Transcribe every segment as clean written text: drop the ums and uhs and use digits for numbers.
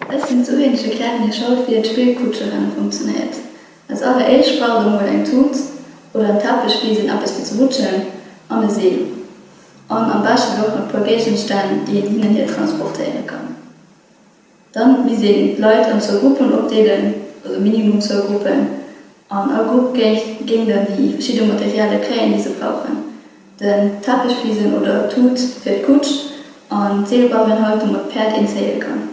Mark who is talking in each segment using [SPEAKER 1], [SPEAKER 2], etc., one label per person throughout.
[SPEAKER 1] Ech sinn d'Sue an ech erklären iech haut wéi dat Spill Kutscherennen funktionéiert. Als alleréischt braucht der mol eng Tut oder en Teppechfliesen, eppes fir ze rutschen an e Seel. An am beschten och nach e puer Géigenstänn déi een hin an hier transportéiere kann. Dann misst een d'Leit an zwou Gruppen opdeelen, also minimum zwou Gruppen, an all Grupp géing dann déi verschidde Materialie kréien, déi se brauchen, den Teppechfliesen oder Tut fir d'Kutsch an d'Seel brauch een halt, domat d'Päerd een zéie kann.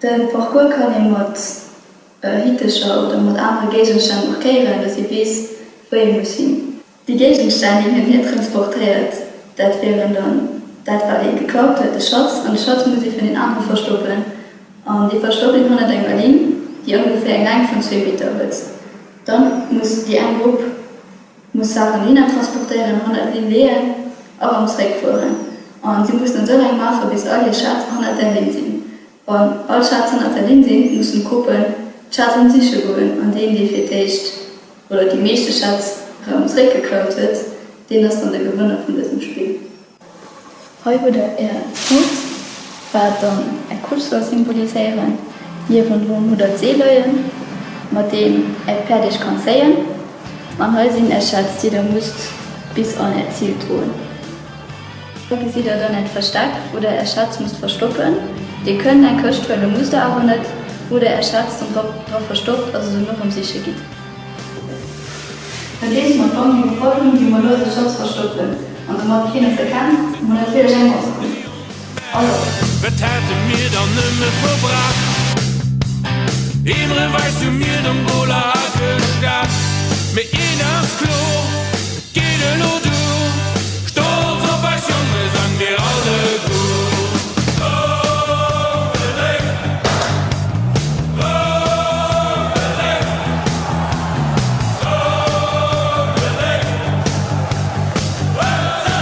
[SPEAKER 1] De Parcours kann ee mat Hittecher oder mat anere Géigenstänn markéieren, dass ee weess, wou ee muss hin. Déi Géigenstänn, déi hien hier transportéiert, dat wieren dann dat, wat ee geklaut huet, de Schatz. An de Schatz muss ee vun den anere verstoppen. An dee verstoppt een hannert enger Linn, déi ongeféier eng Längt vun zwee Meter huet. Dann muss déi eng Grupp muss Saachen dohinner transportéieren, hannert d'Linn leeën a rëm zeréckfueren. An si mussen et esou laang maachen, bis all hir Schätz hannert där Linn sinn. Wann all d'Schätz hannert der Linn sinn, mussen d'Gruppen d'Schätz erëm siche goen an deen, dee fir d'éischt oder déi meeschte Schätz erëm zeréckgeklaut huet, deen ass dann de Gewënner vun dësem Spill. Hei hutt der är Tut, wat dann är Kutsch soll symboliséieren. Niewendrun hutt der d'Seeleien, mat deem äert Päerd iech kann zéien. An hei sinn är Schätz, déi der musst bis an äert Zil droen. Hei gesitt der dann äert Versteck, wou der är Schätz musst verstoppen. Dir kënnt eng Këscht huelen, musst der awer net, wou der är Schätz dann dra verstoppt a se dono rëm siche gitt. Nodeems mer d'Bande geholl hunn, gi mer elo eise Schatz verstoppen an domat keen eis erkennt, hu mer natierlech eng Mask un. Alors.
[SPEAKER 2] Wat hätte mir dann nëmme verbrach? Eemereweis hu mir dem Goler agestach. Mee een ass kloer, Et geet elo duer. Stolz op eis Jonge sang mir alleguer. Roude Léiw, roude Léiw, roude Léiw, Huel se,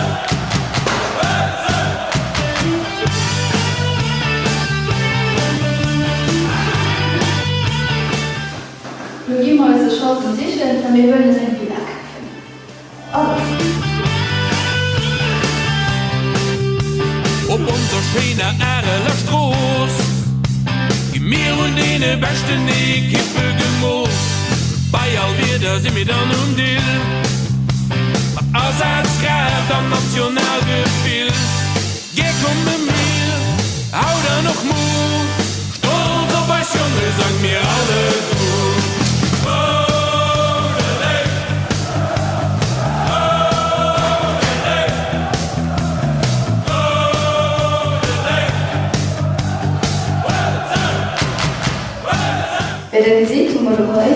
[SPEAKER 2] huel se!
[SPEAKER 1] Lo gi mer eis e Schatz un sichen a mir wëllen eis eng Villa kafen. Alles.
[SPEAKER 2] Op onser schéiner Areler Strooss gi mir un deene beschten Ekippe gemooss. Bei all Wieder si mir dann um Dill, mat Asaz, Kraaft an Nationalgefill. Gär komme mir haut an och muer, Stolz op eis Jonge sang mir alleguer. Roude Léiw, roude Léiw, roude Léiw, huel se, huel se!
[SPEAKER 1] Wéi der gesitt hu mer elo hei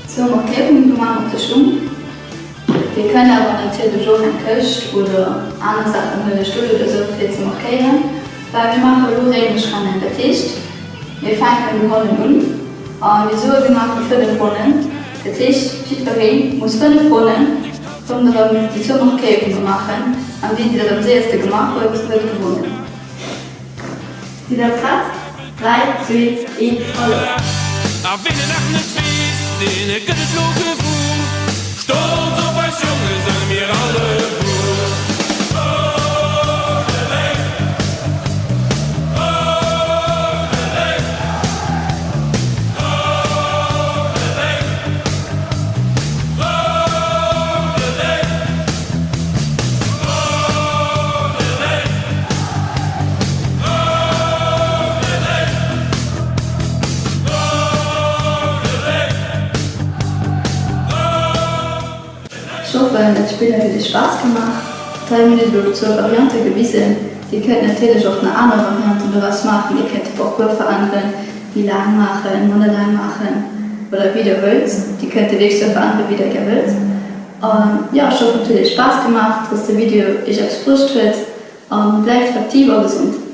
[SPEAKER 1] zwou Markéierungen gemaach op de Schung. Dir kënnt awer natierlech och eng Këscht oder aner Saachen huelen, e Stull oder sou, fir ze markéieren, well mir maache elo réimesch Rennen. Dat heescht, mir fänken do hannen un a mir soe mir maache 5 Ronnen. Dat heescht, jiddweree muss 5 Ronnen ronderëm déi zwou Markéierunge maachen an deen, deen dat am séierste gemaach huet, huet gewonnen. Sidd der prett? 3, 2, 1 a lass!
[SPEAKER 2] A ween et nach net weess, deen gëtt et lo gewuer, Stolz op eis Jonge sange mir alleguer. Roude Léiw, roude Léiw, roude Léiw, roude Léiw, roude Léiw.
[SPEAKER 1] Ech hoffen dat Spill huet iech Spaass gemaach. Hei hunn ech elo zwou Variante gewisen. Dir kënnt natierlech och nach aner Varianten doraus maachen. Dir kënnt de Parcours veränneren, méi laang maachen, manner laang maachen oder wéi der wëllt. Dir kënnt e wierklech sou veränneren, wéi der gär wëllt. An jo, ech hoffen et huet iech Spaass gemaach, dass de Video iech eppes bruecht huet. An bleift aktiv a gesond!